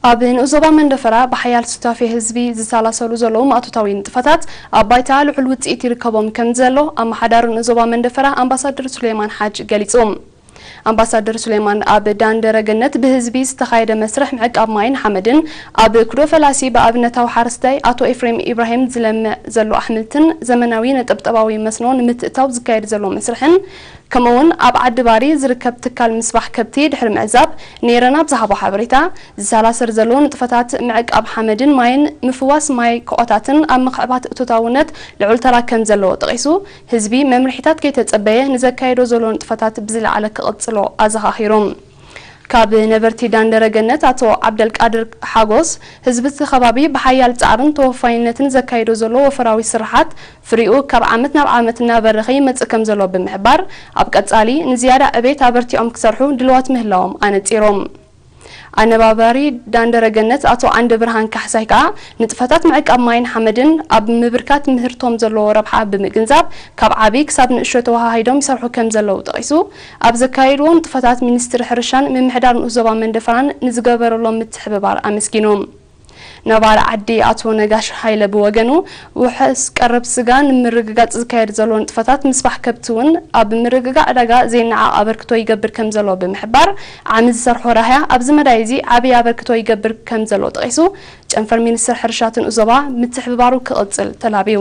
ኣብ ንኡስ ዞባ መንደፈራ ብሓያል ሱታፌ ህዝቢ ዝሰላሰሉ ዘለዉ ማእቶታዊ ንጥፈታት ኣብ ባይታ ልዑል ውፅኢት ይርከቦም ከም ዘሎ ኣመሓዳሪ ንኡስ ዞባ መንደፈራ ኣምባሳደር ሱሌማን ሓጅ ገሊጹ። ኣምባሳደር ሱሌማን ኣብ ዳንደረ ገነት ብህዝቢ ዝተኻየደ መስርሕ ምዕቃብ ማይን ሓመድን ኣብ ኩዶ ፈላሲ ብኣብነታዊ ሓረስታይ ኣቶ ኤፍሬም ኢብራሂም ዝለምዕ ዘሎ ኣሕምልትን ዘመናዊ ነጠብጠባዊ መስኖ ንምትእታው ዝካየድ ዘሎ መስርሕን ከምኡውን ኣብ ዓዲ ባሪ ዝርከብ ትካል ምስባሕ ከብቲ ድሕሪ ምዕዛብ ነይረና ብዝሃቦ ሓበሬታ ዝሰላሰር ዘሎ ንጥፈታት ምዕቃብ ሓመድን ማይን ምፍዋስ ማይ ክቆታትን ኣብ ምክዕባት እቶታውነት ልዑል ተራ ከም ዘለዎ ጠቒሱ ህዝቢ መምርሒታት ከይተጸበየ ንዘካየዶ ዘሎ ንጥፈታት ብዝለዓለ ክቕጽሎ ኣዘኻኺሩ። ካብ ነበርቲ ዳንደረ ገነት ኣቶ ዓብደልቃድር ሓጎስ ህዝቢ እቲ ከባቢ ብሓያል ጻዕርን ተወፋይነትን ዘካየዶ ዘሎ ወፈራዊ ስርሓት ፍሪኡ ካብ ዓመት ናብ ዓመት እናበረኸ ይመጽእ ከም ዘሎ ብምሕባር ኣብ ቀጻሊ ንዝያዳ ዕቤት ኣበርቲዖም ክሰርሑ ድልዋት ምህላዎም ኣነጺሮም። ኣነባባሪ ዳንደረ ገነት ኣቶ ዓንደ ብርሃን ካሕሳይ ከኣ ንጥፈታት ምዕቃብ ማይን ሓመድን ኣብ ምብርካት ምህርቶም ዘለዎ ረብሓ ብምግንዛብ ካብ ዓቢ ክሳብ ንእሾ ተወሃሂዶም ይሰርሑ ከም ዘለዉ ጠቒሱ ኣብ ዘካየድዎ ንጥፈታት ሚኒስትሪ ሕርሻን ምምሕዳር ንኡስ ዞባ መንደፈራን ንዝገበረሎም ምትሕብባር ኣመስጊኑ። ነባሪ ዓዲ ኣቶ ነጋሽ ሃይለ ብወገኑ ውሕስ ቀረብ ስጋ ንምርግጋጽ ዝካየድ ዘሎ ንጥፈታት ምስፋሕ ከብቲ እውን ኣብ ምርግጋእ ዕዳጋ ዘይነዓቕ ኣበርክቶ ይገብር ከም ዘሎ ብምሕባር ዓሚ ዝሰርሖ ራህያ ኣብዚ መዳይ እዚ ዓብዪ ኣበርክቶ ይገብር ከም ዘሎ ጠቒሱ ጨንፈር ሚኒስትር ሕርሻትን ኡዞባ ምትሕብባሩ ክቕጽል ተላብዩ።